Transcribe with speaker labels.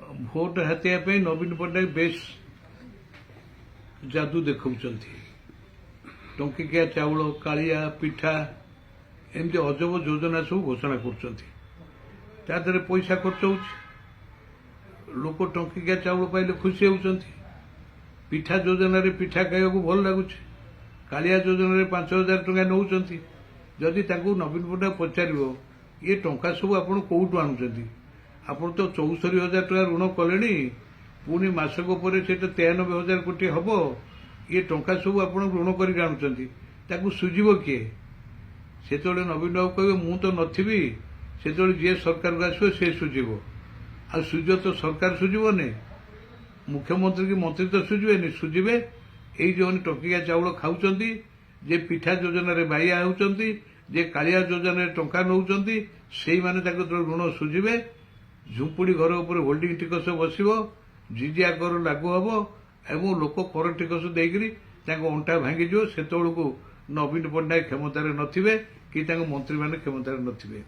Speaker 1: Vote ହାତେଇବା ପାଇଁ ନବୀନ ପଟ୍ଟନାୟକ ବେଶ ଯାଦୁ ଦେଖାଉଛନ୍ତି। ଟଙ୍କିକିଆ ଚାଉଳ, କାଳିଆ, ପିଠା, ଏମିତି ଅଜବ ଯୋଜନା ସବୁ ଘୋଷଣା କରୁଛନ୍ତି। ତା ଦେହରେ ପଇସା ଖର୍ଚ୍ଚ ହେଉଛି। ଲୋକ ଟଙ୍କିକିଆ ଚାଉଳ ପାଇଲେ ଖୁସି ହେଉଛନ୍ତି। ପିଠା ଯୋଜନାରେ ପିଠା ଖାଇବାକୁ ଭଲ ଲାଗୁଛି। କାଳିଆ ଯୋଜନାରେ 5,000 ଟଙ୍କା ନେଉଛନ୍ତି। ଯଦି ତାଙ୍କୁ ନବୀନ ପଟ୍ଟନାୟକ ପଚାରିବ, ଏ ଟଙ୍କା ସବୁ ଆପଣ କୋଉଠୁ ଆଣୁଛନ୍ତି? ଆପଣ ତ 64,000 ଟଙ୍କା ଋଣ କଲେଣି, ପୁଣି ମାସକ ପରେ ସେଇଟା 93,000 କୋଟି ହବ। ଇଏ ଟଙ୍କା ସବୁ ଆପଣ ଋଣ କରିକି ଆଣୁଛନ୍ତି, ତାକୁ ସୁଝିବ କିଏ? ସେତେବେଳେ ନବୀନ ବାବୁ କହିବେ, ମୁଁ ତ ନଥିବି, ସେତେବେଳେ ଯିଏ ସରକାରକୁ ଆସିବ ସେ ସୁଝିବ। ଆଉ ସୁଝିବ ତ ସରକାର ସୁଝିବନି, ମୁଖ୍ୟମନ୍ତ୍ରୀ କି ମନ୍ତ୍ରୀ ତ ସୁଝିବେନି। ସୁଝିବେ ଏଇ ଯେଉଁମାନେ ଟଙ୍କିକିଆ ଚାଉଳ ଖାଉଛନ୍ତି, ଯେ ପିଠା ଯୋଜନାରେ ବାଇଆ ହେଉଛନ୍ତି, ଯେ କାଳିଆ ଯୋଜନାରେ ଟଙ୍କା ନେଉଛନ୍ତି, ସେଇମାନେ ତାଙ୍କ ଋଣ ସୁଝିବେ। ଝୁମ୍ପୁଡ଼ି ଘର ଉପରେ ହୋଲ୍ଡିଂ ଟିକସ ବସିବ, ଜିଜିଆ କର ଲାଗୁ ହେବ ଏବଂ ଲୋକ କର ଟିକସ ଦେଇକରି ତାଙ୍କ ଅଣ୍ଟା ଭାଙ୍ଗିଯିବ। ସେତେବେଳକୁ ନବୀନ ପଟ୍ଟନାୟକ କ୍ଷମତାରେ ନଥିବେ କି ତାଙ୍କ ମନ୍ତ୍ରୀମାନେ କ୍ଷମତାରେ ନଥିବେ।